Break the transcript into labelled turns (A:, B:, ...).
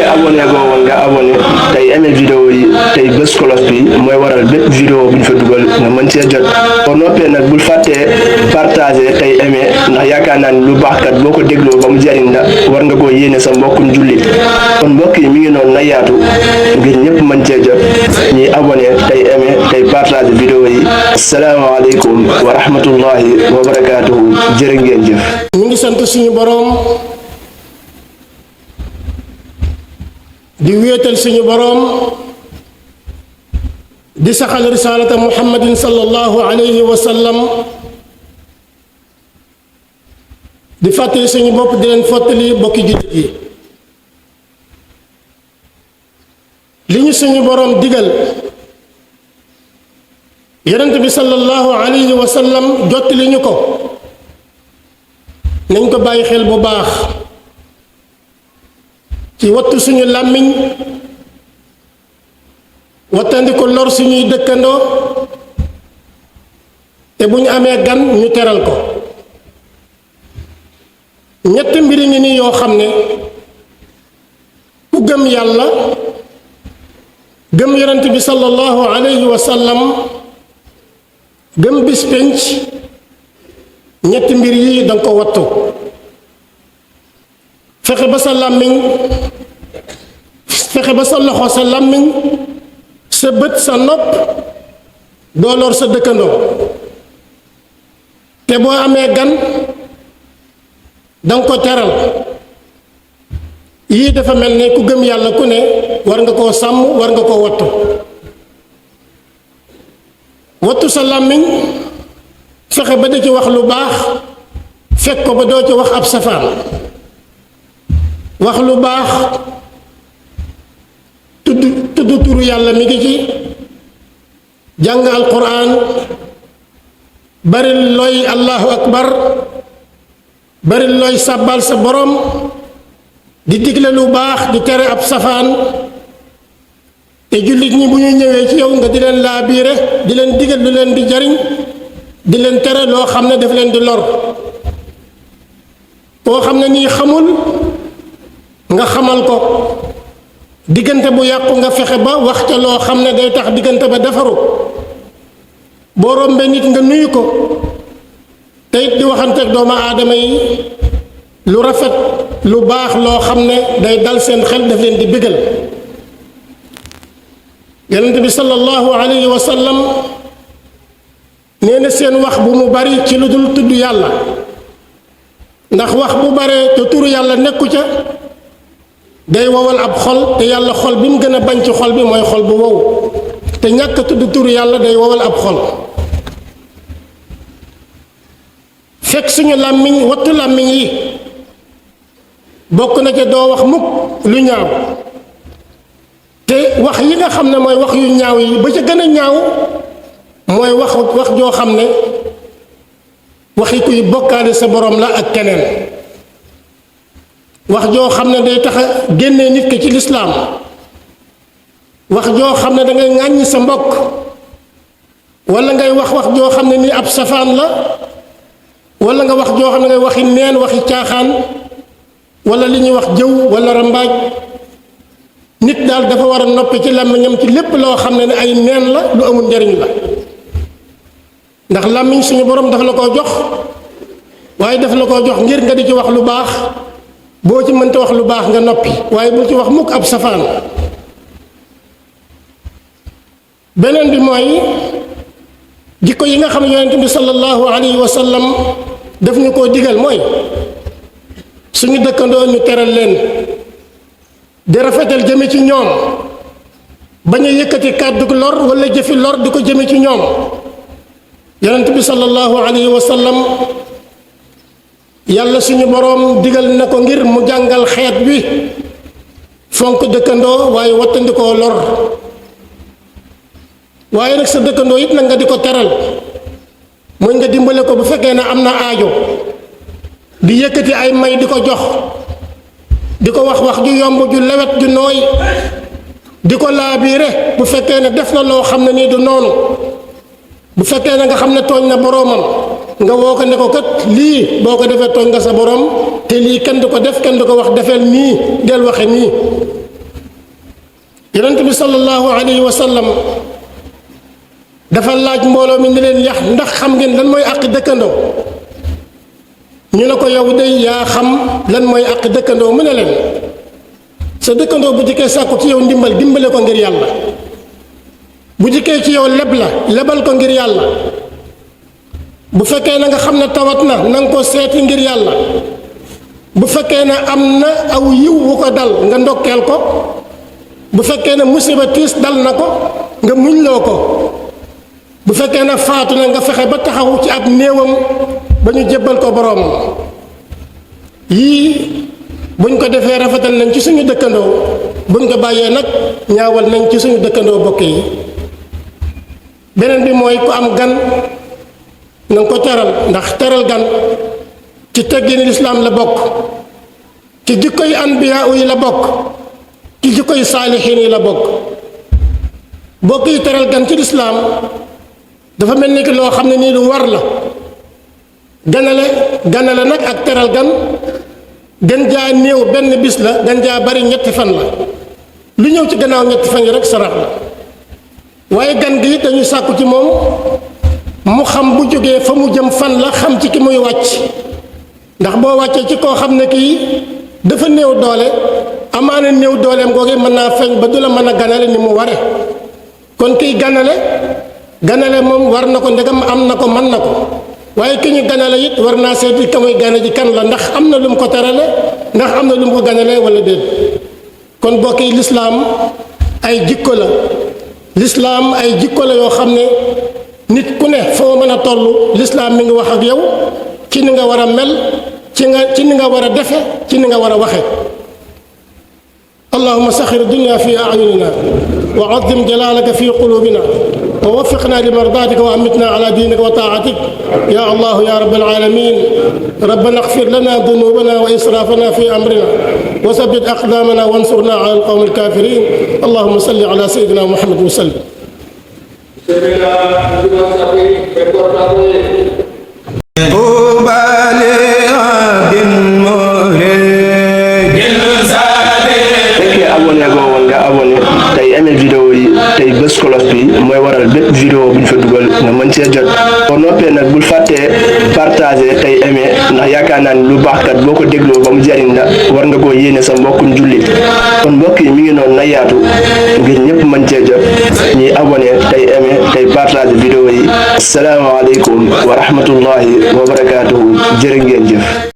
A: abonné goo woon nga abonné tey aimé vidéo yi tey bés cloche bi mooy waral bépp vidéo bu ñu fa dugal nga mën cee jot boo noppee nag bul fàttee partager tey aimé ndax yaakaar naa ni lu baax kat boo ko dégloo ba mu jariñ la war nga koo yéene sa mbokkum jullit kon mbokk yi mi ngi noonu na yaatu ngir ñëpp mën cee jot ñuy abonné tey aimé tey partager vidéo yi asalaamaaleykum wa rahmatullahi wa barakaatuhu jërë ngeen jëf.
B: ñu ngi sant suñu boroom di wéetal suñu boroom di saxal risalata muhammadin sallallahu alayhi wa sallam di fàttali suñu bopp di leen fottali bokki jullit yi li ñu suñu boroom digal yonent bi sallallahu alayhi wa sallam jottali ñu ko nañ ko bàyyi xel bu baax ci wattu suñu làmmiñ wattandi ko lor suñuy dëkkandoo te bu ñu amee gan ñu teral ko ñetti mbiri ngi nii yoo xam ne ku gëm yàlla gëm yonent bi sallallahu alayhi wa sallam gëm bis pénc ñetti mbir yi danga ko wattu fexe ba sa làmmiñ fexe ba sa loxo sa làmmiñ sa bët sa nopp doo lor sa dëkkandoo te boo amee gan danga ko teral yii dafa mel ne ku gëm yàlla ku ne war nga koo sàmm war nga koo wattu wattu sa làmmiñ fexe ba da ci wax lu baax fekk ko ba doo ci wax ab safaan wax lu baax tudd turu yàlla mi ngi ci jàng alquran bari looy allahu akbar bari looy sàbbal sa borom di digle lu baax di tere ab safaan te jullit ñi bu ñu ñëwee ci yow nga di leen laabiire di leen digal lu leen di jariñ di leen tere loo xam ne daf leen di lor koo xam ne nii xamul nga xamal ko diggante bu yàqu nga fexe ba wax ca loo xam ne day tax diggante ba defaru boo rombee nit nga nuyu ko te it di waxanteeg doomu aadama yi lu rafet lu baax loo xam ne day dal seen xel daf leen di bégal yonent bi sallallahu alayhi wa sallam nee na seen wax bu mu bari ci lu dul tudd yàlla ndax wax bu baree te turu yàlla nekku ca day wowal ab xol te yàlla xol bi mu gën a bañ ci xol bi mooy xol bu wow te ñàkk tudd turu yàlla day wowal ab xol fekk suñu làmmiñ wattu làmmiñ yi bokk na ca doo wax mukk lu ñaaw te wax yi nga xam ne mooy wax yu ñaaw yi ba ca gën a ñaaw mooy wax joo xam ne waxi kuy bokkaale sa borom la ak keneen wax joo xam ne day tax a génnee nit ki ci lislaam wax joo xam ne dangay ŋàññi sa mbokk wala ngay wax joo xam ne ni ab safaan la wala nga wax joo xam ne ngay waxi neen waxi caaxaan wala li ñuy wax jëw wala rambaaj nit daal dafa war a noppi ci làmmiñam ci lépp loo xam ne ay neen la lu amul njariñ la ndax làmmiñ suñu borom dafa la koo jox waaye dafa la koo jox ngir nga di ci wax lu baax boo ci mënta wax lu baax nga noppi waaye bul ci wax mukk ab safaan beneen bi mooy jikko yi nga xam ne yonent bi sallallahu alayhi wa sallam daf ñu koo digal mooy suñu dëkkandoo ñu teral leen di rafetal jëme ci ñoom bañ a yëkkati kàddu lor wala jëfi lor di ko jëme ci ñoom yonent bi sallallahu alayhi wa sallam yàlla suñu boroom digal na ko ngir mu jàngal xeet wi fonk dëkkandoo waaye wattandikoo lor waaye nag sa dëkkandoo it nag nga di ko teral mooy nga dimbale ko bu fekkee ne am na aajo di yëkkati ay may di ko jox di ko wax ju yomb ju lewet ju nooy di ko laabiire bu fekkee ne def na loo xam ne nii du noonu bu fekkee ne nga xam ne tooñ na boroomam nga woo ko ne ko kat lii boo ko defee tooñ nga sa borom te lii kenn du ko def kenn du ko wax defeel nii del waxe nii. yonent bi sallallahu alayhi wa sallam dafa laaj mbooloo mi ni leen yax ndax xam ngeen lan mooy àq dëkkandoo ñu ne ko yow day yaa xam lan mooy àq dëkkandoo mu ne leen sa dëkkandoo bu dikkee sàkku ci yow ndimbal dimbale ko ngir yàlla bu dikkee ci yow leb la lebal ko ngir yàlla bu fekkee na nga xam ne tawat na nga ko seeti ngir yàlla bu fekkee ne am na aw yiw wu ko dal nga ndokkeel ko bu fekkee ne musiba tiis dal na ko nga muñloo ko bu fekkee ne faatu na nga fexe ba taxaw ci ab néewam ba ñu jébbal ko boroomam yii buñ ko defee rafetal nañ ci suñu dëkkandoo buñ ko bàyyee nag ñaawal nañ ci suñu dëkkandoo bokk yi. beneen bi mooy ku am gan na nga ko teral ndax teral gan ci teggini lislaam la bokk ci jikkoy anbiyaa yi la bokk ci jikkoy saalixiin yi la bokk. bokk yi teral gan ci lislaam dafa mel ni ki loo xam ne nii lu war la ganale nag ak teral gan gën jaa néew benn bis la gën jaa bari ñetti fan la lu ñëw ci gannaaw ñetti fan yi rek sarax la waaye gan gi dañuy sàkku ci moom mu xam bu jógee fa mu jëm fan la xam ci ki muy wàcc ndax boo wàccee ci koo xam ne kii dafa néew doole amaana néew dooleem googu mën naa feeñ ba du la mën a ganale ni mu ware kon kiy ganale moom war na ko ndegam am na ko mën na ko waaye ki ñu ganale it war naa seeti ka muy gane ji kan la ndax am na lu mu ko terale ndax am na lu mu ko ganale wala déet. kon bokk yi lislaam ay jikko la lislaam ay jikko la yoo xam ne nit ku ne foo mën a toll lislaam mi ngi wax ak yow ci ni nga war a mel ci ni nga war a defe ci ni nga war a waxe. allahumma saxir dunya fi a'yunina wa azim jalalaka fi qulubina wa waffiqna li mardatika wa amitna ala dinika wa taatik ya allah ya rabbal alamin rabbana ighfir lana dhunubana wa israfana fi amrina wa thabbit aqdamana wansurna ala alqawmi alkafirin allahumma salli ala sayyidina muhammad wa sallim.
A: tey aimé vidéo yi tey bés kolos bi mooy waral bépp vidéo bu ñu fa dugal nga mën cee jot boo noppee nag bul fàttee partager tey aimé ndax yaakaar naa ni lu baax kat boo ko dégloo ba mu jariñ la war nga koo yéene sa mbokkum jullit kon mbokk yi mi ngi noonu na yaatu ngir ñëpp mën cee jot ñuy abonné tey aimé tey partager vidéo yi asalaamaaleykum wa rahmatullahi wa barakaatuhu jërë ngeen jëf.